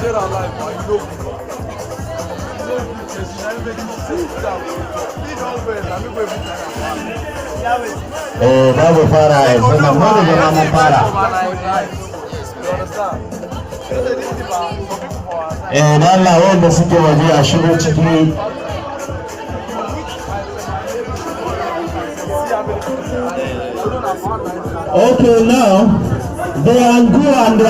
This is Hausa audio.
Share our life, but you no good. You no good person, na him make you sit down. Me don vex, na me go even carry am. Eh, za mu fara yanzu nan, mun riga ma mun fara. You understand? You know, say this thing, ba, some people for our side, Eh, da Allah wanda suke waje a shigo ciki. See how many people. Okay, now, the Angu and the